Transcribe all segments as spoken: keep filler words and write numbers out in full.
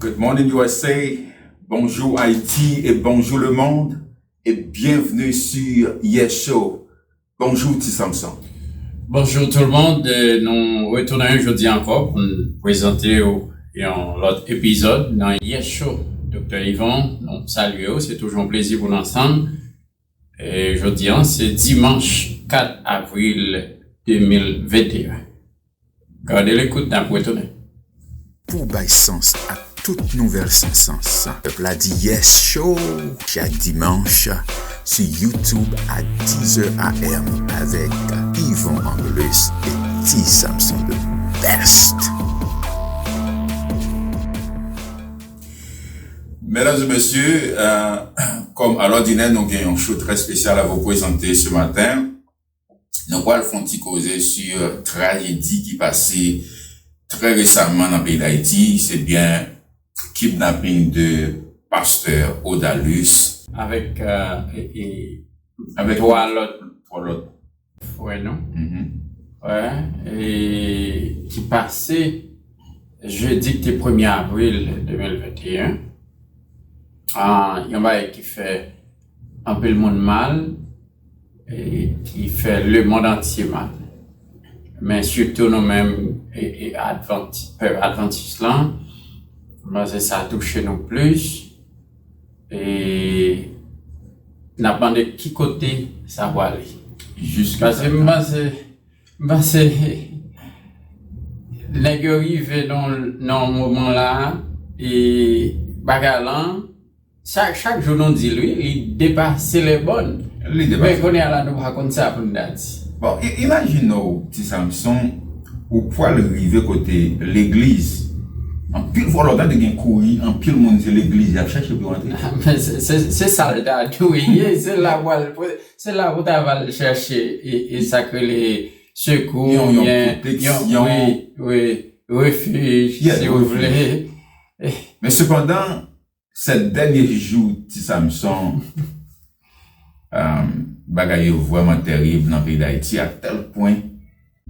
Good morning, U S A. Bonjour, Haïti, et bonjour, le monde. Et bienvenue sur Yes Show. Bonjour, Ti Samson. Bonjour tout le monde. Euh, Nou retounen jodi ankò pou n prezante w yon lòt epizòd nan Yes Show. Doktè Yvon, nou salye w. Se toujou yon plezi pou nou ansanm. E jodi an, se dimanch kat avril de mil venteyen. Gade lekout, n ap retounen. Pou bay sans ak tout nouvèl san sans, pèp la di Yes Show chak dimanch sou YouTube à dix heures A M avec Yvon Angelus et Ti Samson the best. Medam e mesye, euh, kòm alòdinè, nou gen yon show trè espesyal a vou prezante se maten. Nou pral fè yon ti koze sou trajedi ki pase trè resaman nan peyi Dayiti, se byen kidnaping de pastè Odalus. Avèk euh, e, e, avèk twa lòt twa lòt frè nou. Wè, e ki pase jedi ki te premye avril de mil venteyen. Ah, yon bagay ki fè anpil moun mal, e ki fè lemonn antye mal. Men sitou nou menm, e, e advanti, pèp advantis lan, mwen panse sa touche nou plis. E n ap mande ki kote sa pwale. Jiska paske m panse, m panse nèg yo rive nan nan moman la, e bagay lan, chak, chak jou nou di l, wi, li depase lè bòn. Li depase. Men kounye a la, nou pa konn sa pou n ta di. Bon, i- imajine w, Ti Samson, ou pral rive kote legliz. Anpil fwa lòt te gen kouri, anpil moun se legliz y ap chèche pou yo antre. Men se- se se sa l ta dwe ye, se la pou al- se la pou ta va al chèche e, e sa k rele sekou, yon, yon oubyen pwoteksyon. Wi, wi, refij, yeah, si w vle. Men sepandan, sèt dènye jou Ti Samson, um, bagay yo vrèman tèrib nan peyi Dayiti, a tèl pwen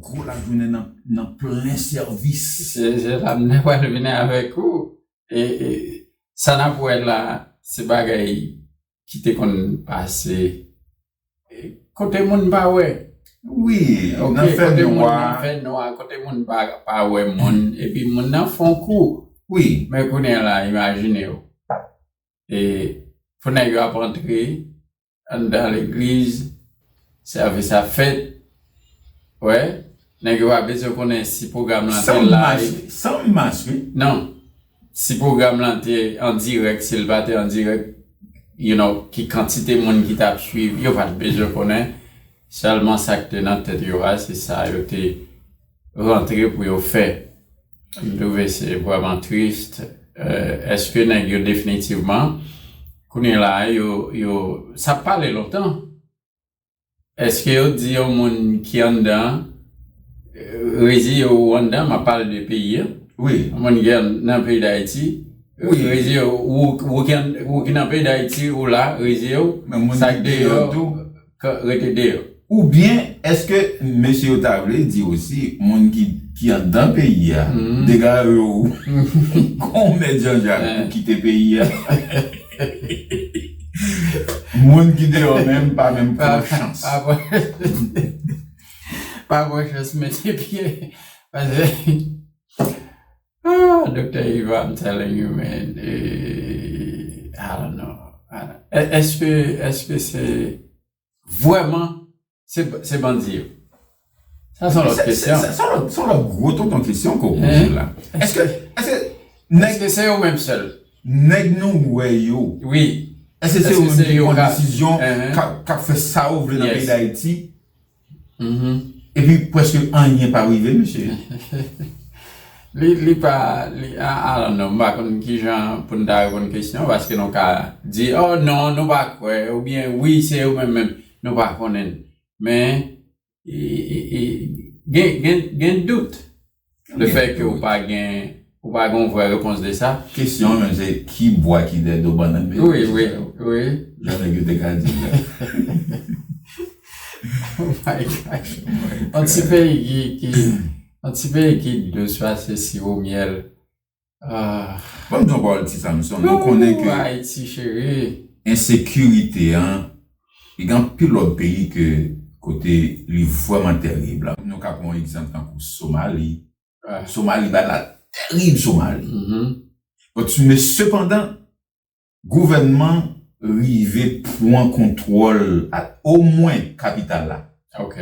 gwo lajounen nan, nan plen sèvis. Se se la m te pral vini avèk ou. E, e sa n ap wè la, se bagay ki te konn pase, e, kote moun pa wè. Wi, ok, nan fènwa. Fènwa, kote moun pa, pa wè moun, epi moun nan fè yon kou. Wi. Men kounye a la, imajine w. E pou nèg yo ap antre anndan legliz, sèvis ap fèt. Wè, nèg yo pa bezwen konnen si pwogram lan te live. San mas, wi. Non. Si pwogram lan te an dirèk, si l pa te an dirèk, you know, ki kantite moun ki t ap swiv, yo pa t bezwen konnen. Sèlman sa k te nan tèt yo a, se sa yo te rantre pou yo fè. M twouve se vrèman tris. Euh, èske nèg yo definitivman, kounye la, yo, yo, sa ap pale lontan. Èske yo di yon moun ki anndan, euh, reziye w ou anndan, m ap pale de peyi a. Wi. Yon moun ki ann- nan peyi Dayiti, wi, reziye w, ou, ou ki ann- ou ki nan peyi Dayiti, ou la, reziye w, sa k deyò, deyò tou, ka- rete deyò. Oubyen, èske mesye yo ta vle di osi, moun ki, ki anndan peyi a, degaje w, gon mèt Janjak pou kite peyi a? Moun ki deyò menm pa menm pran chans. Pa pran, pa pran chans mete pye. Paske, ah, Doktè Yvon, I'm telling you, man. Eh, I don't know. I don't- È- Èske, èske se vrèman, se, se bandi yo? Sa se yon lòt kesyon. Se yon lòt, se yon lòt gwo tonton kesyon ke w poze la. Èske, èske nèg, èske se yo menm sèl? Nèg nou wè yo, wi, èske se yo menm ki pran desizyon, k ap, k ap fè sa yo vle nan peyi Dayiti? Epi prèske anyen pa rive, mesye. Li, li pa, li, I, I don't know, m pa konn kijan pou n ta reponn kesyon, paske nou ka di, oh non, nou pa kwè, oubyen wi, se yo menm menm, nou pa konnen. Men, e, e, e, gen, gen, gen dout. Le fè ke ou pa gen, ou pa gen yon vrè repons de sa. Kesyon an menm se ki bwa ki dèyè do bannann, men wi, wi, wi. Jan nèg yo te ka di la. Oh my gosh. Yon ti peyi ki, ki, yon ti peyi ki dous pase siwo myèl. Ah. Ban m di yon pawòl, Ti Samson. Nou konnen ke Ayiti cheri. Ensekirite an, li gen anpil lòt peyi ke kote li vrèman tèrib la. Nou ka pran yon egzanp tankou Somali. Somali, bagay la tèrib Somali. But, men sepandan, gouvènman rive pran kontwòl omwen kapital la. Ok.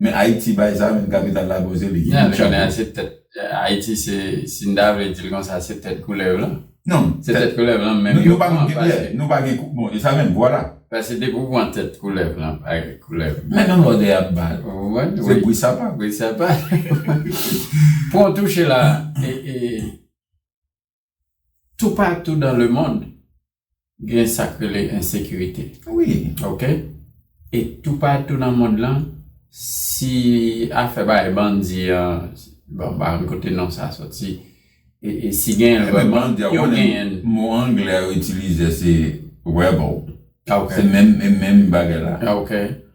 Men Ayiti bay sa, men kapital la poze li. Nan, men konnen se tèt, Ayiti se, si n ta vle di l konsa, se tèt koulèv lan. Non. Se tèt koulèv lan, men nou pa gen, nou pa gen, bon, e sa menm, vwala. Paske depi w pran tèt koulèv lan, pa gen koulèv. Men menm lòdè ap ba. Se bri sapa. Bri sapa. Pou w touche la, e, e, toupatou dans le monde, gen sa k rele ensekirite. Wi. Ok? E toupatou nan mond lan, si afè bay bandi an, bon, m pa konn kote non sa soti, e, e si gen vrèman, yo genyen. Mo anglè yo itilize se rebel. Ah, ok. Se menm, e menm bagay la. Ah, ok.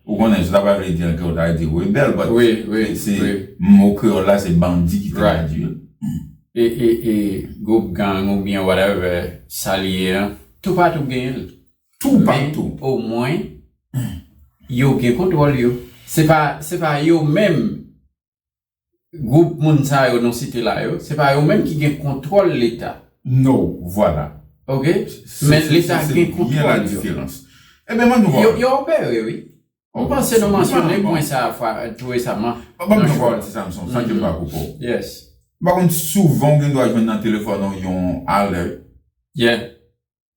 Ou konnen, sa pa vle di ke w ta di rebèl, but wi, wi, se wi. Mo kreyòl la, se bandi ki tradui. E, e, e gwoup gang oubyen whatever sa li ye an, toupatou genyen l. Toupatou. Men, omwen, yo gen kontwòl yo. Se pa, se pa yo menm, gwoup moun sa yo nou site la yo, se pa yo menm ki gen kontwòl Leta. No, vwala. Ok? Men Leta gen kontwòl yo. Ebyen, man nou yo, yo opere, wi. M panse nou mansyone pwen sa tou resaman. Ban m di w, Ti Samson, san ke m pa koupe w. Yes. M pa konn, souvan ou gen dwa jwenn nan telefòn ou yon alert. Yeah.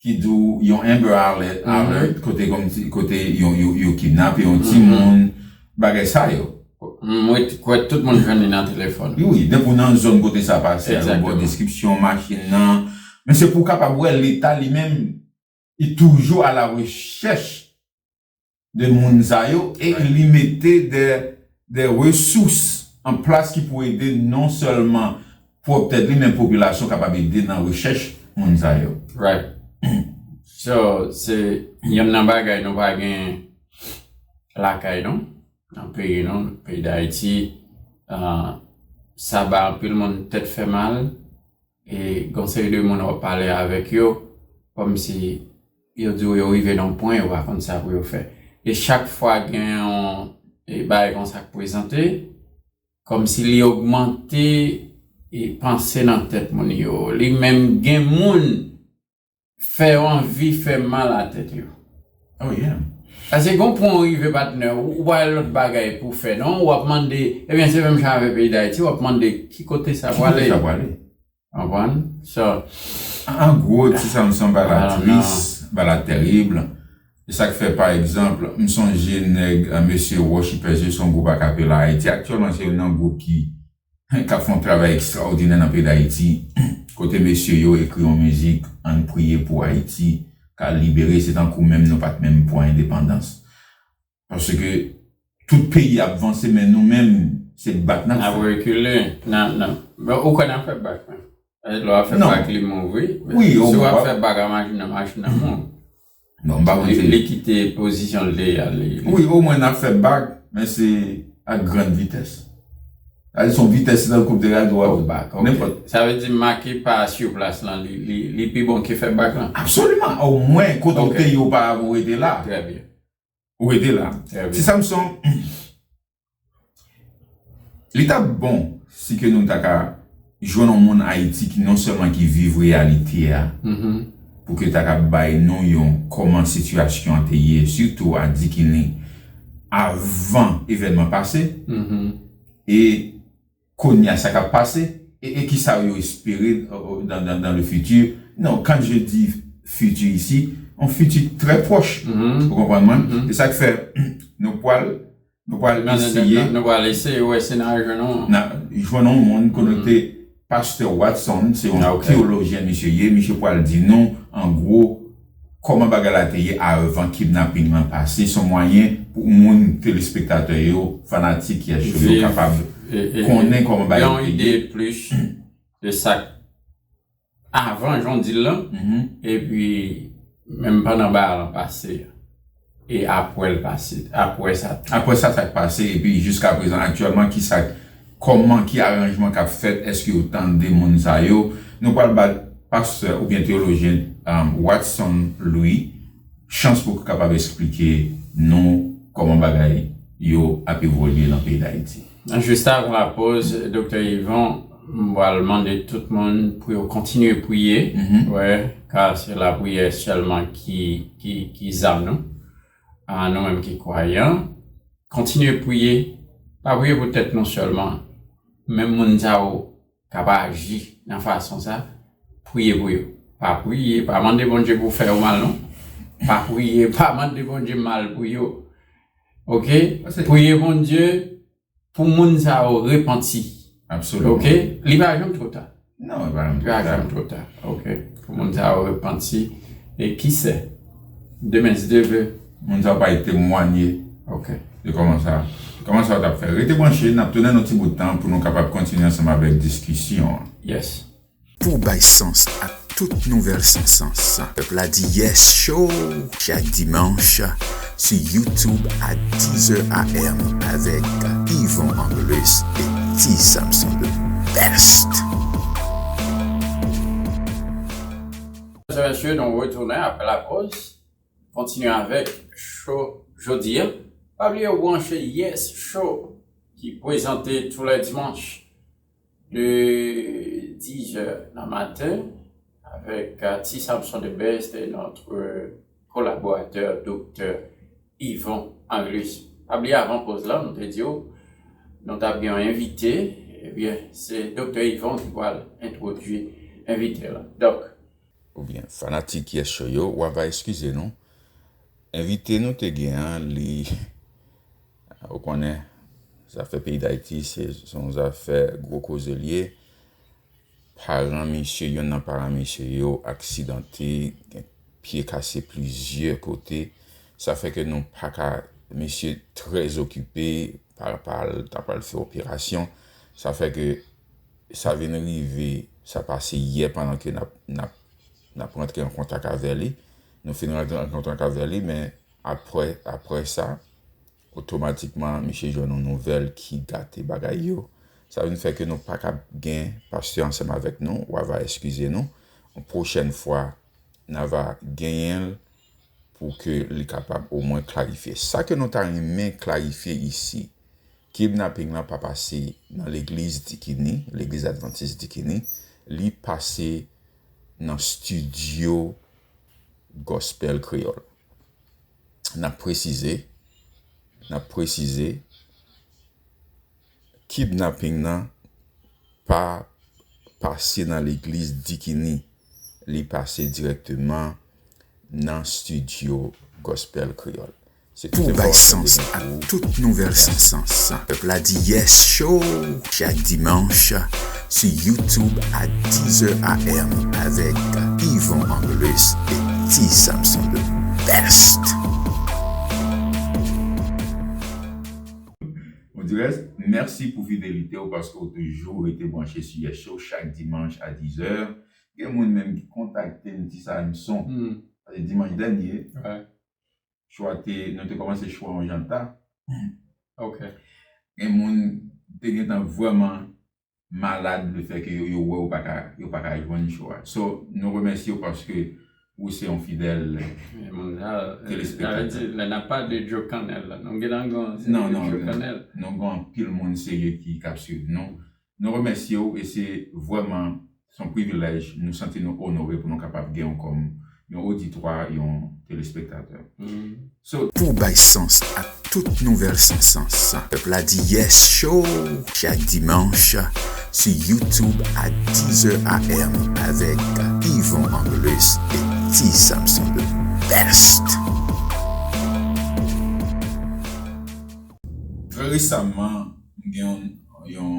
Ki di w yon Amber Alert, alert, kote kòmsi, kote yo, yo, yo kidnape yon timoun, bagay sa yo. M wè, kwè tout moun jwenn li nan telefòn. Wi, wi, depi w nan zòn kote sa pase a, yo ba w deskripsyon machin nan. Men se pou w kapab wè Leta li menm, li toujou a la rechèch de moun sa yo e li mete de, de resous an plas ki pou ede non sèlman pwòp tèt li, men popilasyon kapab ede nan rechèch moun sa yo. Right. So, se yonn nan bagay nou pa gen lakay nou, nan peyi nou, peyi Dayiti, ah, sa ba anpil moun tèt fè mal, e gon seri de moun w ap pale avèk yo, kòmsi yo di w yo rive nan yon pwen, yo pa konn sa pou yo fè. E chak fwa gen yon, e, bagay konsa k prezante, kòmsi li ogmante, e, panse nan tèt moun yo. Li menm gen moun fè yo anvi fè mal a tèt yo. Oh, yeah. Paske gon pwen w rive, patnè, ou, ou pa lòt bagay pou fè, non? W ap mande, ebyen, se menm jan avèk peyi Dayiti, w ap mande ki kote sa prale. Ki kote sa prale? Konprann? So, an gwo, Ti Samson, bagay la tris, bagay la tèrib. E sa k fè, pa egzanp, m sonje nèg, eh, mesye Roche Pèze, se yon gwoup akapela Ayiti. Aktyèlman, se youn nan gwoup ki, k ap fè yon travay ekstraòdinè nan peyi Dayiti. Kote mesye yo ekri yon mizik, Ann priye pou Ayiti ka libere, se tankou menm nou pa t menm pran endepandans. Paske tout peyi ap vanse, men nou menm, se bak n ap fè. N ap rekile. Nan, nan. Bon, ou kwè n ap fè bak, men. Lè w ap fè bak, li mouri. Wi, si w ap fè bak a machin nan, machin nan mouri. Non, m pa konn li, se li kite pozisyon l te ye a, li, li. Wi, omwen n ap fè bak, men se ak grann vitès. Sa vle di se yon vitès, se tankou te gade w ap bak. Nenpòt. Sa vle di make pa sou plas lan, li, li, li pi bon ke fè bak lan. Absoliman. Omwen, kote w te ye, ou pa, ou rete la. Trè byen. Ou rete la. Trè byen. Ti Samson, li t ap bon si ke nou ta ka jwenn yon moun Ayiti ki non sèlman ki viv reyalite a, pou ke ta ka bay nou yon kòman sitiyasyon an te ye, sitou a Dikini, avan evènman pase, e kounye a sa k ap pase, e, e kisa yo espere, euh, dans, dans, dans le futur. Non, quand je dis futur ici, yon futur trè pwòch. Ou konprann mwen? E sa k fè, nou pral, nou pral eseye. Nou pral eseye wè si n a jwenn yon. N a jwenn yon moun konekte Pastè Watson, se yon teyolojyen misye ye. Misye pral di nou, an gwo, kòman bagay la te ye avan kidnaping lan pase. Se yon mwayen pou moun, telespektatè yo, fanatik Yès Show yo kapab konnen kòman bagay te ye. Yon ide plis de sa k avan, jan w di l lan, epi menm pandan bagay lan pase a, e apre l pase, apre sa tou. Apre sa, sa k pase, epi jiska prezan, aktyèlman, kisa k, kòman, ki aranjman k ap fèt, èske yo tande moun sa yo. Nou pral ba pastè oubyen teyolojyen, um, Watson Louis chans pou kapab eksplike nou kòman bagay yo ap evolye nan peyi Dayiti. Jis avan lapòz, Doktè Yvon, m pral mande tout moun pou yo kontinye priye. Mhm. Wè, ka se lapriyè sèlman ki, ki, ki zam nou. A, nou menm ki kwayan, kontinye priye. Pa priye pou tèt nou sèlman. Menm moun sa yo k ap aji nan fason sa, priye pou yo. Pa priye, pa mande Bondye pou fè yo mal, non. Pa priye, pa mande Bondye mal pou yo. Oke? Paske priye Bondye pou moun sa yo repanti. Absoliman. Oke? Li pa janm twò ta. Non, li pa janm twò ta. Li pa janm twò ta. Oke. Pou moun sa yo repanti. E ki sè? Demen, si Dye vle. Moun sa yo pral temwanye. Oke. De kòman sa, kòman sa yo t ap fè. Rete branche, n ap tounen nan ti bout tan pou nou kapab kontinye ansanm avèk diskisyon an. Yes. Pou bay sans ak tout nouvèl san sans, pèp la di yes show chak dimanch sou YouTube a diz è a m avèk Yvon Angelus e Ti Samson the best. Mesye, mesye, nou retounen apre lapòz. Kontinye avèk show jodi a. Pa bliye ou branche Yes Show ki prezante tou lè dimanch de dix heures nan maten avèk, euh, Ti Samson the best et notre collaborateur Doktè Yvon Angelus. Pa bliye avan pòz la, nou te di w, nou t ap gen yon envite. Ebyen, se Doktè Yvon ki pral entwodui envite la. Dòk, oubyen fanatik Yes Show yo, w a va eskize nou. Envite nou te gen an, li, ou konnen, zafè peyi Dayiti, se, se yon zafè gwo koze l ye. Paran misye, yonn nan paran misye yo aksidante, gen pye kase plizyè kote. Sa fè ke nou pa ka, misye trè okipe, pa, pa, ta pral fè operasyon. Sa fè ke sa vin rive, sa pase yè pandan ke n ap, n ap, n ap rantre an kontak avè li. Nou fin rantre an kontak avè li, men apre, apre sa, otomatikman, misye jwenn yon nouvèl ki gate bagay yo. Sa vin fè ke nou pa ka gen pastè ansanm avèk nou, w a va eskize nou. Yon pwochèn fwa, n a va genyen l pou ke li kapab omwen klarifye. Sa ke nou ta renmen klarifye isi, kidnaping lan pa pase nan legliz Dikini, legliz advantis Dikini, li pase nan estidyo Gospel Kreyòl. N ap presize, n ap presize, kidnaping nan pa pase nan legliz Dikini, li pase dirèkteman nan estidyo Gospel Kreyòl. Se tout enfòmasyon ke gen pou ou. Pou bay sans ak tout nouvèl san sans, pèp la di yes show chak dimanch sou YouTube a diz è a m avèk Yvon Angelus e Ti Samson the best. Bon, dirès, mèsi pou fidelite w paske w toujou rete branche sou Yes Show chak dimanch a diz è. Gen moun menm ki kontakte m, Ti Samson. Hmm. Paske dimanch dènye, wi, show a te, nou te kòmanse show a yon jan ta. Ok. Gen moun te gentan vrèman malad lefètke yo, yo wè yo pa ka, yo pa ka jwenn show a. So, nou remèsye w paske ou se yon fidèl telespektatè. J'avais dit, là, n'a pas de Joe Cannell, là. Non, non, non, non. Nou gen anpil moun serye ki, k ap swiv nou. Nou remèsye w e se vrèman, se yon privilèj, nou santi nou onore pou nou kapab gen w kòm yon oditwa, yon telespektatè. Mm. So, pou bay sans ak tout nouvèl san sans, pèp la di yes show chak dimanch sou YouTube a diz è a m avèk Yvon Angelus e Ti Samson the best. Trè resaman, m gen yon, yon,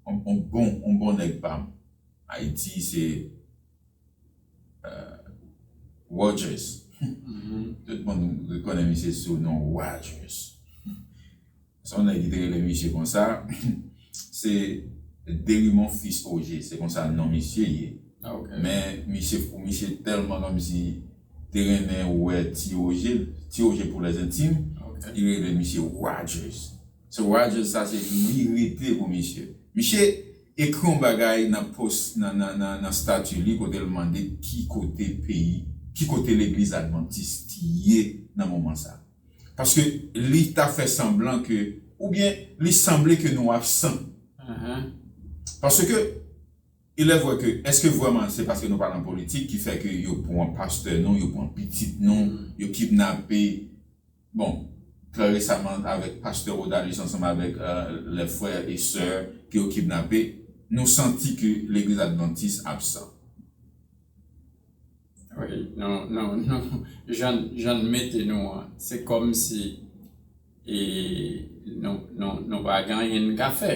yon, yon bon, yon bon nèg pa m. Ayiti, se, euh, Rogers. Mhm. Tout moun rekonèt misye sou non Rogers. Se yon nèg ki te rele misye konsa. Se Derimond Fils Ogé, se konsa non misye ye. Ah, ok. Men misye, misye tèlman kòmsi te renmen wè Ti Ogé, Ti Ogé pour les intimes, ok, li rele misye Rogers. So Rogers, sa se li rete pou misye. Misye ekri yon bagay nan post, nan, nan, nan, nan stati li, kote l mande ki kote peyi, ki kote legliz advantis ye nan moman sa. Paske li ta fè sanblan ke, oubyen li sanble ke nou absan. Paske il est vrai que, èske vrèman se paske nou pa nan politik ki fè ke yo pran pastè nou, yo pran pitit nou, yo kidnape, bon, trè resaman avèk pastè Rodalus ansanm avèk, euh, les frères et sœurs ke yo kidnape, nou santi ke legliz advantis absan. Wi, nou, nou, nou, jan, jan mete nou an, se kòmsi e nou, nou, nou pa gen anyen n ka fè.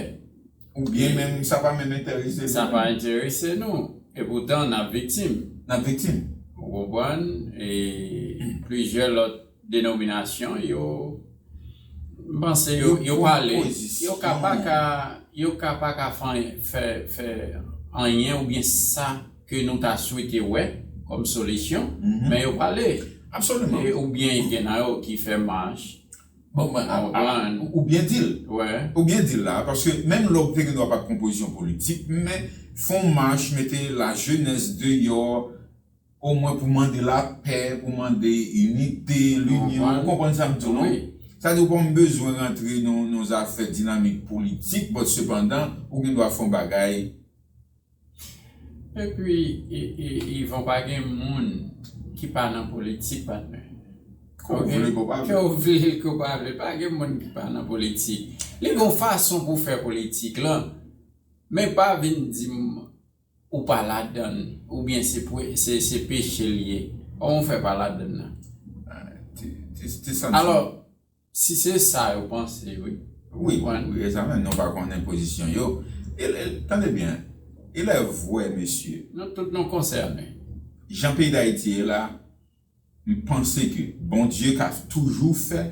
Oubyen menm sa pa menm enterese nou. Sa pa enterese nou. E poutan, n ap viktim. N ap viktim. Ou konprann? E plizyè lòt denominasyon, yo, m panse yo, yo pale. Yo ka pa ka, yo ka pa ka fè, fè, fè anyen oubyen sa ke nou ta swete wè kòm solisyon, men yo pale. Absoliman. Oubyen gen nan yo ki fè mach. Ou byen di l. Ou byen di l la, paske menm lè w te gen dwa pa t konpozisyon politik, men fè yon mach, mete lajenès deyò, omwen pou mande lapè, pou mande inite, linyon, ou konprann sa m di w non? Sa di w pa bezwen rantre nan yon zafè dinamik politik, but sepandan, ou gen dwa fè yon bagay Epi, Ivan, pa gen moun ki pa nan politik, patnè. Ke w vle, ke w pa vle. Ke w vle, ke w pa vle, pa gen moun ki pa nan politik. Li gen yon fason pou fè politik lan, men pa vin di m ou pa ladann, oubyen se, se, se peche l ye. Kòman w fè pa ladann nan? Alò, Si se sa yo panse, wi. Wi, wi, e sa menm, nou pa konnen pozisyon yo. E, e, tande byen, e lè vwè, mesye. Nou tout nou konsène. Jan peyi Dayiti ye la, m panse ke Bondye ka toujou fè,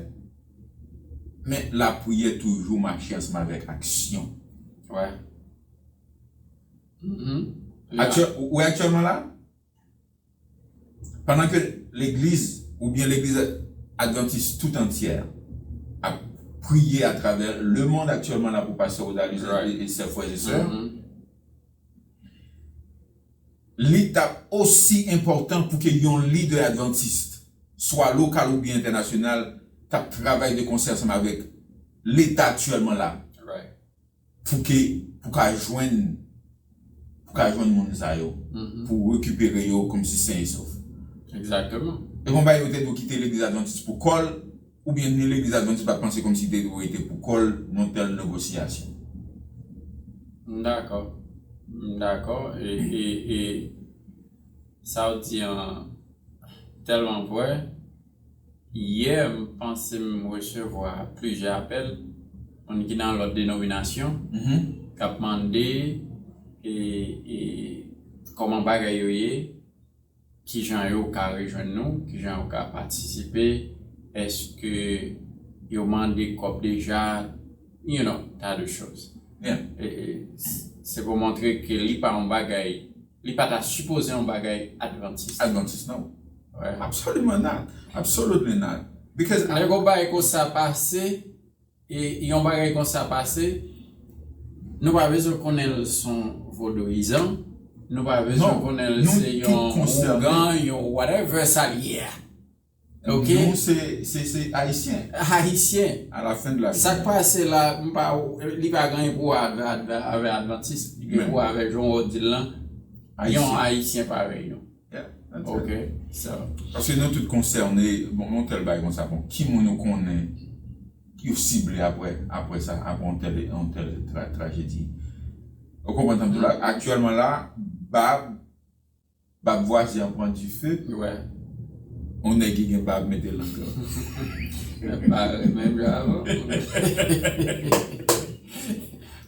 men lapriyè toujou mache ansanm avèk aksyon. Wè. Aktyè-, ou wè aktyèlman la? Pandan ke legliz oubyen legliz advantis tout antyè ap priye atravè lemonn aktyèlman la pou pastè Odalis e sè frè e sè, li t ap osi enpòtan pou ke yon lidè advantis, swa lokal oubyen entènasyonal, t ap travay de konsè ansanm avèk Leta aktyèlman la. pou ke, pou ka jwenn, pou ka jwenn moun sa yo, pou rekipere yo kòmsi sen e sof. Egzakteman. E bon bagay yo te dwe kite legliz advantis pou kò l, oubyen ni legliz advantis pa t panse kòmsi te dwe rete pou kò l nan tèl negosyasyon. M dakò. M dakò. E, e, e sa w di an tèlman vre. Yè, m panse m resevwa plizyè apèl, moun ki nan lòt denominasyon, k ap mande e, e, kòman bagay yo ye, kijan yo ka rejwenn nou, kijan yo ka patisipe, èske yo mande kòb deja, you know, tas de choses. E, e, se pou montre ke li pa yon bagay Li pa ta sipoze yon bagay advantis. Advantis, non. Absolutely not. Absolutely not. Because. Lè gon bagay konsa pase, e yon bagay konsa pase, nou pa bezwen konnen l se yon vodouyizan, nou pa bezwen konnen l se yon ougan, yon whatever sa l ye a. Ok. Nou se, se, se Ayisyen. Ayisyen. A la fen de la jounen. Sa k pase la, m pa, li pa gen anyen pou wè avè, avè, avè advantis. Li gen pou wè avè jan w di l lan. Yon Ayisyen parèy nou. Ok. So. Paske nou tout konsène, bon, yon tèl bagay konsa, bon, ki moun ou konnen yo sible apre, apre sa, apre yon tèl, yon tèl tra-, trajedi. Ou konprann sa m di w la? Aktyèlman la, bab Bab vwazen an pran dife. Wi. On nèg ki gen bab mete lang lan. Menm jan avan.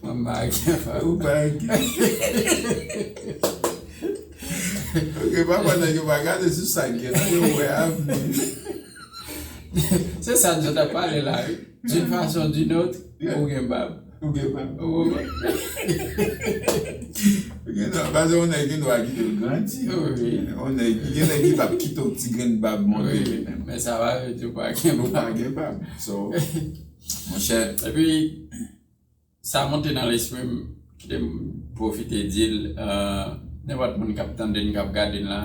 Mwen m pa gen bab. Ou pa gen. Ok, papa nèg yo pa gade sou sa k gen nan yo wè avni. Se sa nou t ap pale la wi. D'une façon ou d'une autre, ou gen bab. Ou gen bab. Ou konprann? Ou gen dwa, paske yon nèg gen dwa kite l grandi. Wi. Yon nèg, gen nèg ki p ap kite yon ti grenn bab monte li menm. Men sa pa vle di ou pa gen bab. Ou pa gen bab. So, Monchè, epi, sa monte nan lespri m, kite m pwofite di l, euh, nenpòt moun k ap tande n, k ap gade n la,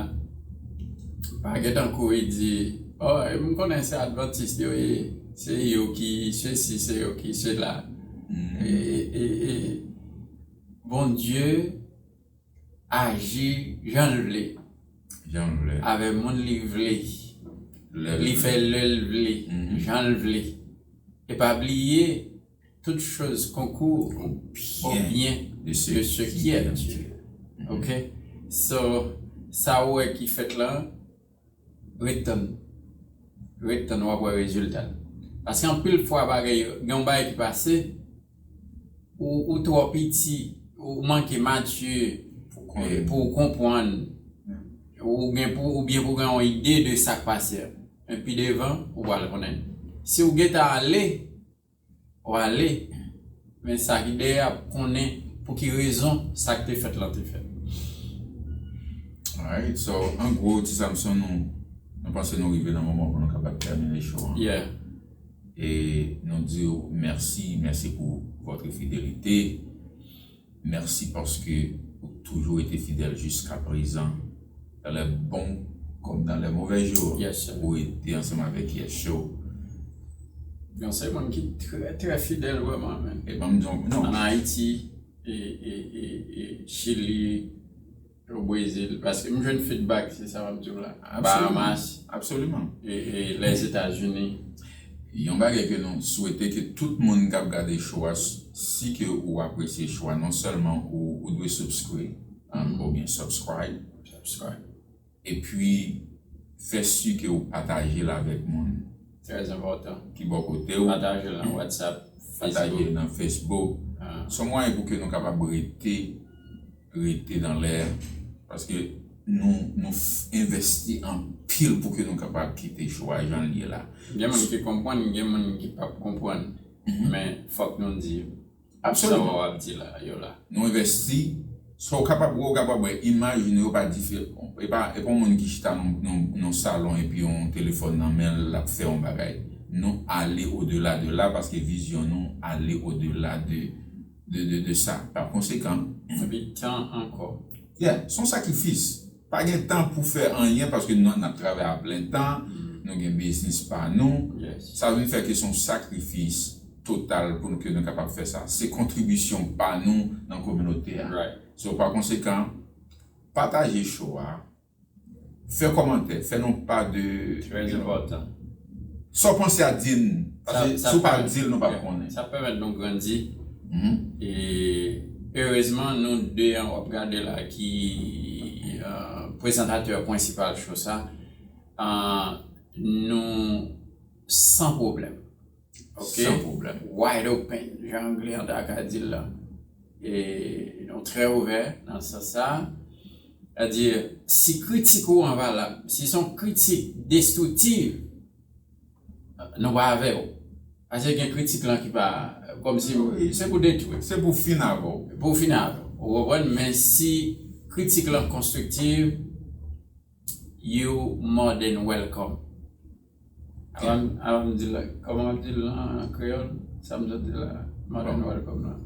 pa gentan kouri di, oh, m konnen se Adventiste yo ye, se yo ki sesi, se yo ki sela. E, e, e, Bondye aji jan l vle. Jan l vle. Avè moun li vle. Li fè lè l vle, jan l vle. E pa bliye, toutes choses concourent au bien de ceux qui aiment Dieu. Ok? So, sa ou wè ki fèt la, ret tann. Ret tann, w ap wè rezilta l. Paske anpil fwa bagay yo, gen yon bagay ki pase, ou, ou twò piti, ou manke matye pou w konprann, ou gen pou, oubyen pou w gen yon ide de sa k pase a. Men pi devan, ou pral konnen. Si w gentan ale, w ale, men sa ki dèyè ap konnen pou ki rezon sa k te fèt lan te fèt. Alright, so, an gwo, Ti Samson, nou, nou panse nou rive nan moman pou nou kapab tèmine show an. Yeah. E nou di w mèsi, mèsi pou votre fidélité. Merci parce que ou toujou rete fidèl jiska prezan, dans les bons comme dans les mauvais jours. Yes, sir. Ou rete ansanm avèk Yes Show. Gen yon seri moun ki trè, trè fidèl vrèman, men. E ban m di w, non. An Ayiti, e, e, e, e Chili, o Brezil, paske m jwenn feedback, se sa m ap di w la. Absolument. Bahamas, absolument. E, e Lèzetazini. Yon bagay ke nou swete ke tout moun k ap gade show a, si ke ou apresye show a, non sèlman ou, ou dwe subscribe, um, oubyen subscribe. Subscribe. Epi, fè si ke ou pataje l avèk moun. Trè enpòtan. Ki bò kote w. Pataje l nan WhatsApp, pataje l nan Facebook. Se yon mwayen pou ke nou kapab rete, rete nan lè. Paske nou, nou f-, envesti anpil pou ke nou kapab kite show a jan l ye la. Gen moun ki konprann, gen moun ki p ap konprann. Men fòk nou di yo. Absolument. Sa w ap di la, yo la. Nou envesti, sa w kapab wè, w kapab wè imaj nou yo pa diferan. E pa, e pa yon moun ki chita nan, nan, nan salon epi yon telefòn nan men l, l ap fè yon bagay. Nou ale odela de la, paske vizyon nou ale odela de, de, de, de sa. Pa konsekan, epi tan ankò. Yeah, se yon sakrifis. Pa gen tan pou fè anyen paske nou, n ap travay a plen tan, nou gen biznis pa nou. Sa vin fè ke se yon sakrifis total pou nou, ke nou kapab fè sa. Se kontribisyon pa nou nan kominote a. So, pa konsekan, pataje show a, fè kòmantè, fè nou pa de, trè enpòtan. Sa w panse a, di n. Paske si w pa di l, nou p ap konnen. Sa pèmèt nou grandi. E erezman, nou de an w ap gade la ki, euh, prezantatè prensipal show sa, euh, nou san pwoblèm. Ok? San pwoblèm. Wide open, jan anglè an ta ka di l la. E nou trè ouvè nan sans sa. Sètadi, si kritik ou an valab, si se yon kritik destriktif, nou pa avè w. Paske gen kritik lan ki pa, kòmsi, se pou detwi. Se pou fin avè w. Pou fin avè w. Ou konprann? Men si kritik lan konstriktif, you more than welcome. Avan, avan m di l, kòman m ap di l an kreyòl? Sa m sot di la, more than welcome la.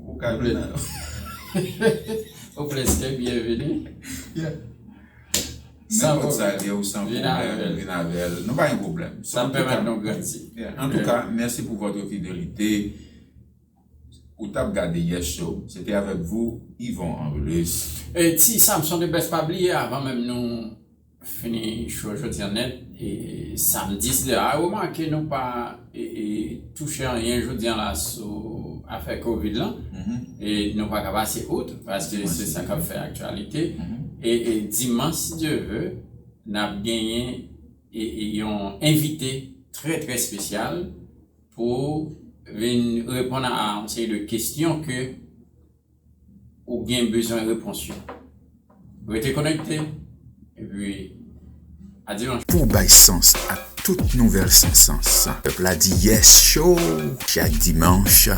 Ou ka vin. Ou preske byenveni. Yeah. Nenpòt sa l ye, ou san pwoblèm, vin avè l. Nou pa gen pwoblèm. Sa pèmèt nou grandi. Yeah. Antouka, merci pour votre fidélité. Ou t ap gade Yes Show. Se te avèk vou, Yvon Angelus. E Ti Samson de Best, pa bliye, avan menm nou fini show jodi an nèt, e samdi, si a remake nou pa, e, e, touche anyen jodi an la sou afè kovid lan, e nou pa ka pase out, paske se sa k ap fè aktyalite. E, e dimanch, si Dye ve, n ap genyen, e, e yon envite trè, trè espesyal pou vin reponn a yon seri de kesyon ke ou gen bezwen repons yo. Rete konekte, epi a dimanch. Pou bay sans a tout nouvèl san sans, pèp la di Yes Show chak dimanch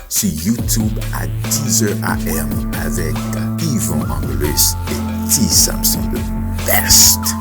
sou YouTube a dix heures A M avèk Yvon Angelus e Ti Samson the Best.